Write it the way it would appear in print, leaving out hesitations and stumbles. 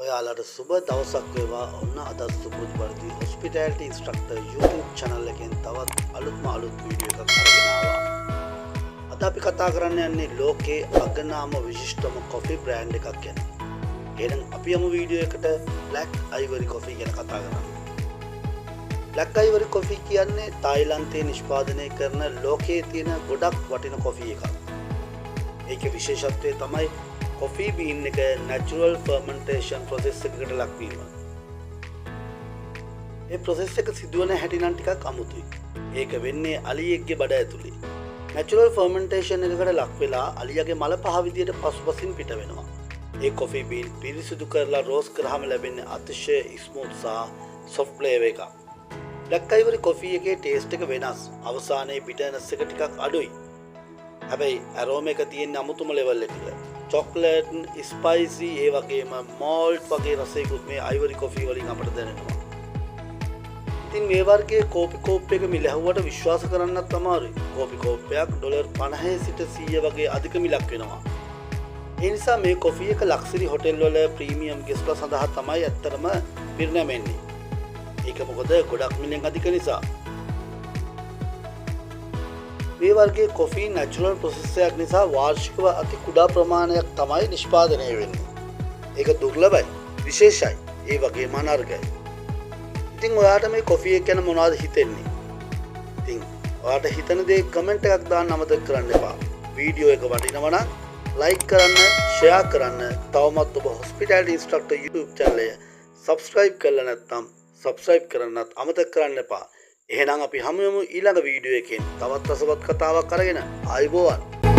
ඔයාලට සුබ දවසක් වේවා. ඔන්න අද සුපුරුදු පරිදි හොස්පිටැලිටි ඉන්ස්ට්‍රක්ටර් YouTube channel එකෙන් තවත් අලුත්ම අලුත් වීඩියෝ එකක් අරගෙන ආවා. අද අපි කතා කරන්න යන්නේ ලෝකයේ අගනාම විශිෂ්ටම කොෆි බ්‍රෑන්ඩ් එකක් ගැන. එහෙනම් අපි යමු වීඩියෝ එකට Black Ivory Coffee ගැන කතා කරන්න. Black Ivory Coffee කියන්නේ තායිලන්තයේ නිෂ්පාදනය කරන ලෝකයේ තියෙන ගොඩක් වටින කොෆි එකක්. ඒකේ විශේෂත්වය තමයි කොෆී බීන් එක නැචරල් ෆර්මන්ටේෂන් ප්‍රොසෙස් එකකට ලක්වීම. ඒ ප්‍රොසෙස් එක සිදුවන හැටි නම් ටිකක් අමුතුයි. ඒක වෙන්නේ අලියෙක්ගේ බඩ ඇතුලේ. නැචරල් ෆර්මන්ටේෂන් එකකට ලක් වෙලා අලියාගේ මල පහ විදියට පසුපසින් පිට වෙනවා. ඒ කොෆී බීන් පිරිසිදු කරලා රෝස්ට් කරාම ලැබෙන්නේ අතිශය ස්මූත් සහ සොෆ්ට් ෆ්ලේවර් එකක්. බ්ලැක් අයිවරි කොෆී එකේ ටේස්ට් එක වෙනස්. අවසානයේ බිටර්නස් එක ටිකක් අඩුයි. හැබැයි ඇරෝම එක තියෙන්නේ අමුතුම ලෙවල් එකක. චොක්ලට්, ස්පයිසි, ඒ වගේම මෝල්ට් වගේ රසයකුත් මේ අයිවරි කොෆී වලින් අපට දැනෙනවා. ඉතින් මේ වර්ගයේ කෝපි කෝප් එක මිල ඇහුවට විශ්වාස කරන්නත් අමාරුයි. කෝපි කෝප්පයක් ඩොලර් 50 සිට 100 වගේ අධික මිලක් වෙනවා. ඒ නිසා මේ කොෆි එක ලක්සරි හොටෙල් වල ප්‍රීමියම් ගෙස්ට්ලා සඳහා තමයි ඇත්තටම පිරිනැමෙන්නේ. ඒක මොකද ගොඩක් මිලෙන් අධික නිසා. මේ වර්ගයේ කොෆී නැචරල් ප්‍රොසෙස් එකක් නිසා වාර්ෂිකව අති කුඩා ප්‍රමාණයක් තමයි නිෂ්පාදනය වෙන්නේ. ඒක දුර්ලභයි, විශේෂයි, ඒ වගේම අනර්ඝයි. ඉතින් ඔයාට මේ කොෆි එක ගැන මොනවද හිතෙන්නේ? ඉතින් ඔයාට හිතන දේ කමෙන්ට් එකක් දාන්න අමතක කරන්න එපා. වීඩියෝ එක වටිනවා නම් ලයික් කරන්න, ෂෙයා කරන්න. තවමත් ඔබ හොස්පිටැලිටි ඉන්ස්ට්‍රක්ටර් YouTube channel එක සබ්ස්ක්‍රයිබ් කරලා නැත්නම් සබ්ස්ක්‍රයිබ් කරන්නත් අමතක කරන්න එපා. එහෙනම් අපි හමු වෙමු ඊළඟ වීඩියෝ එකෙන් තවත් රසවත් කතාවක් අරගෙන. ආයුබෝවන්.